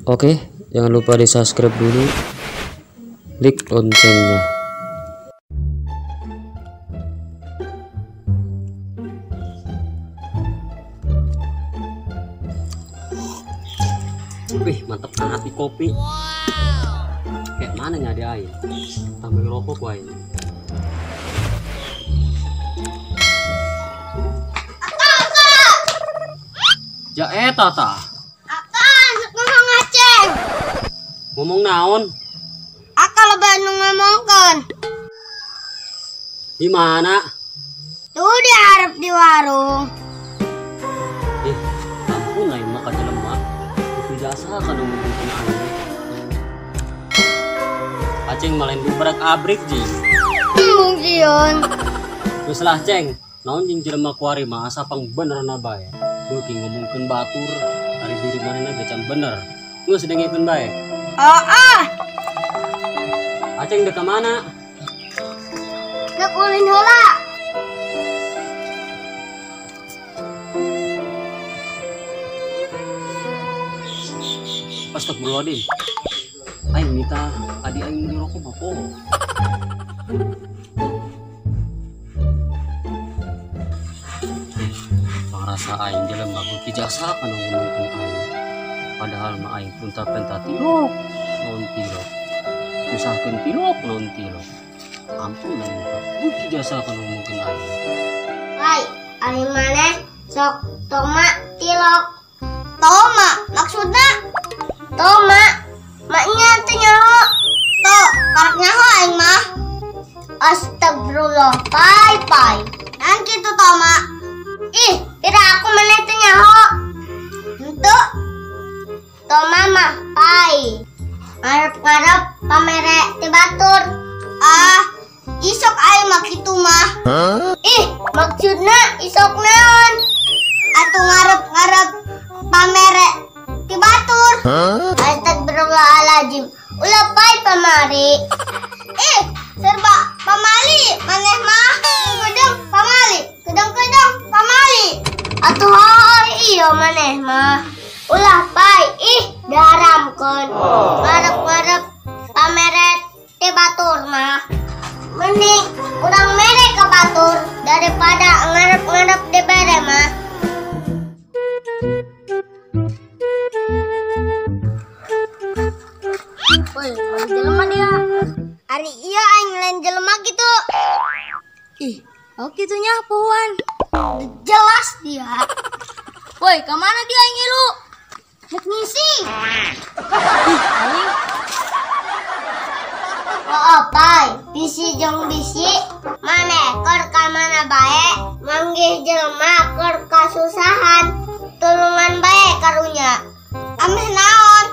Oke, jangan lupa di subscribe dulu, klik loncengnya. Wih, mantap banget nih kopi. Wow. Kayak mana nyari air? Tambah rokok gua ini. Ya tata. Akan ngomong aceng. Ngomong naon? Akal loba nu ngomongkeun. Di mana? Tuh diharap di warung. Ampun aing mah ka jelema. Jasa kan ngomongkeun aing. Aceng malah dibrak-abrik ji. Embung sieun. Geus lah ceng, naon jeung jelema kuari mah asa pang benerna bae. Beuki ngomongkeun batur, ari diri manehna ge can bener. Geus dengekeun bae. Heeh. Aceng dek ka mana? Dek ulin heula. Astagfirullahaladzim. Aing minta adik aing beli rokok bapo. Pangrasa aing jelema beuki jasa kana ngomongkeun aing. Padahal mah aing pun penta tilok, naon tilok. Usahkeun tilok, naon tilok. Ampun aing beuki jasa kana ngomongkeun aing. Hai, ari maneh sok toma tilok. Toma maksudna? Toma, maknya teu nyaho. To, karak nyaho aing mah. Astagfirullah, pai pai. Nan kitu Toma. Ih, pira aku maneh teu nyaho. Henteu. Toma mah pai. Ngarep-ngarep pamere ti batur. Ah, isok aing mah kitu mah. Huh? Ih, maksudna isok naon? Atuh ngarep-ngarep pamere ti batur. Huh? Astagfirullahaladzim. Ulah pai pamari. Ih, serba pamali maneh mah. Kedeng pamali, kedeng-kedeng pamali. Atuh hoi iya maneh mah. Ulah pai ih diharamkeun. Ngarep-ngarep pamere ti batur mah. Mending urang mere ka batur daripada ngarep-ngarep dibere mah. Woi, lain jelema dia. Ari iya aing lain jelema gitu. Ih, oh kitunya puan. Jelas dia. Woi, ke mana dia aing ngilu? Rek ngisi. Ih, aing. Oh, pai, bisi jeung bisi. Maneh keur ka mana bae, manggih jelema keur kasusahan. Tulungan bae karunya. Ameh naon?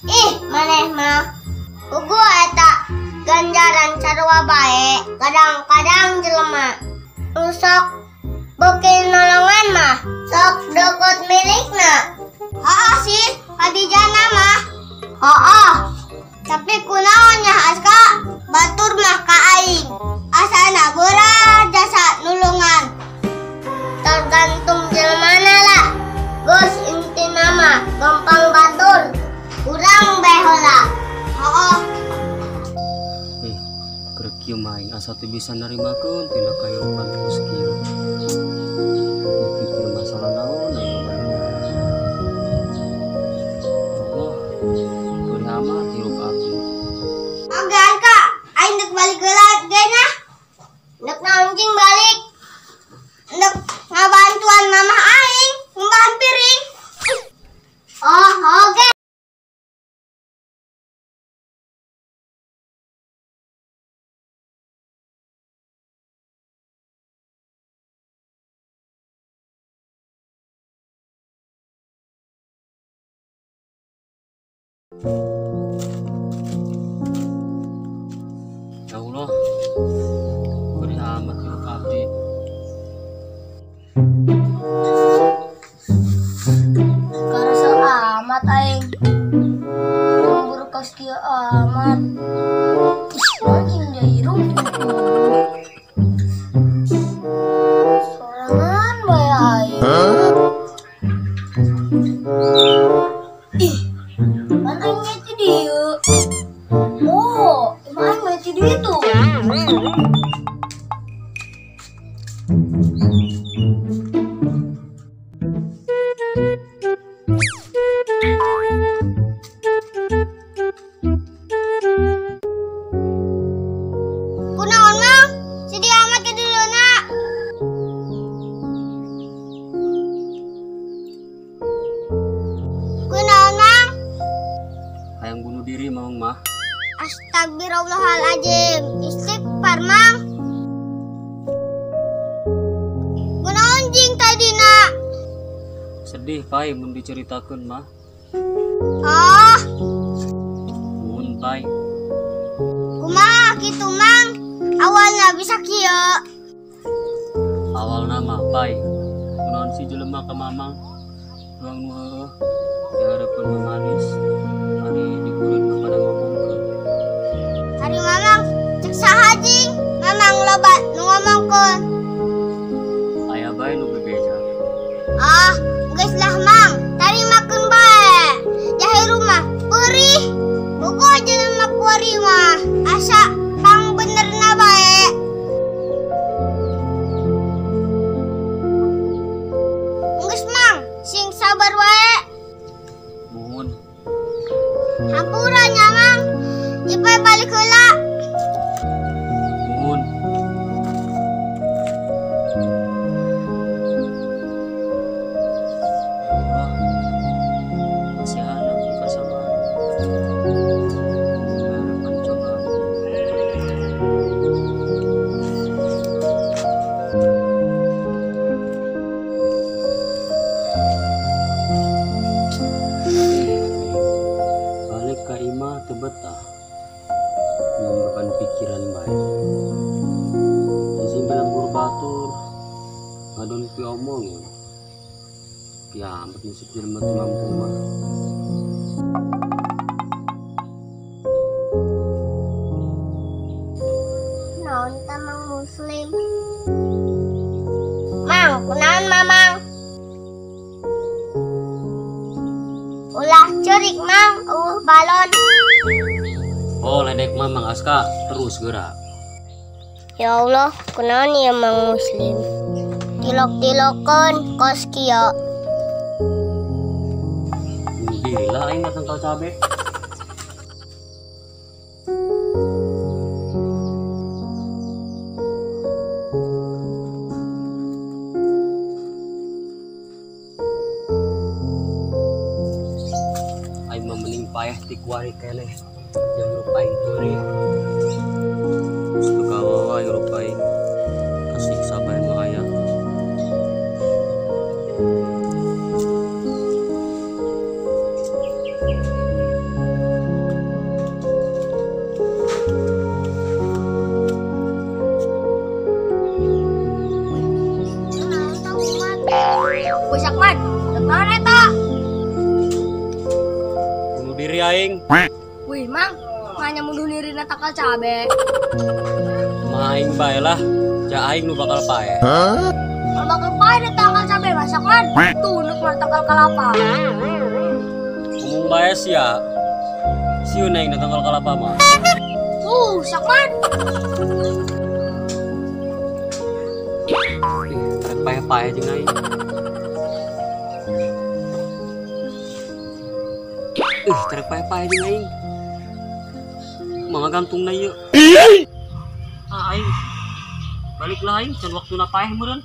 Ih, maneh mah. Ugu eta ganjaran sarua bae, kadang-kadang jelema nu sok beuki nolongan mah sok dokot milikna. Heeh sih, kadijana mah. Heeh. Tapi kunaon nya Aska, batur mah ka aing. Asana beurah jasa nulungan. Tergantung jelemana lah. Geus intina mah gampang batur. Urang bae heula. Heeh. Keur kieu mah aing asa teu bisa narimakeun tina kahirupan geus kieu. Pikir masalah naon aing mah. Allah, beurih amat hirup abdi. Oke, Kak, aing dek balik heula ge nya. Dek naon cing balik? Dek ngabantuan mamah aing ngumbahan piring. Oh, oke. Ya Allah, beri amat hirup abdi. Karasa amat aing. Buru kos kieu amat. Ih, anjing dia hirup. Sorangan bae aing. Ih, mana diri mamang mah. Astagfirullahaladzim. Istighfar mang. Kunaon jing tadina? Sedih pai mun diceritakeun mah. Oh. Mun pai. Kumaha kitu mang? Awalna bisa kieu. Awalna mah pai. Kunaon si jelema ka mamang? Ruang nu heueuh dihareupeun mamanis. Ari dikureun mah pada ngomongkeun. Ari mamang cek saha jing? Mamang loba nu ngomongkeun. Aya bae nu bebeja. Ah, geus lah mang, tarimakeun bae. Jahe rumah peurih. Bogo jelema kuari mah asa pang benerna bae. Geus mang, sing sabar wae. Muhun. Hampura nya mang, ipai balik heula. Muhun. Wah, kasihan aku kasabaran. Harapan cobaan. Balik ka imah teu betah. Nyambakan pikiran bae. Izin lembur batur. Ngadon pi omong ya. Kiamat nasib jelema teu mampu mah. Naon ta mang muslim? Mang, kunaon mamang? Ulah ceurik mang, eueuh balon. Oh, ledek mamang Aska terus gerak. Ya Allah, kunaon ieu mang muslim? Tilok-tilokeun kos kieu. Bunuh diri lah aing datang kau cabe. Aing mah mending payah ti kuari keneh. Jeung hirup aing peurih. Geus kawawa hirup aing. Kasiksa bae nu aya. Kunaon ta umat? Wih Sakman, rek naon eta? Bunuh diri aing. Wih mang, manya munduh dirina tangkal cabe. Mah aing bae lah. Ja aing nu bakal paeh. Kalau bakal paeh di tangkal cabe mah Sakman, tunuk mah tangkal kalapa. Ngomong bae sia. Sieun aing na tangkal kalapa mah. Sakman. Ih, rek paeh-paeh jeung aing. Ih, rek paeh-paeh jeung aing. Mangga gantungna ieu. Ah, aing. Baliklah aing, can waktuna paeh meureun.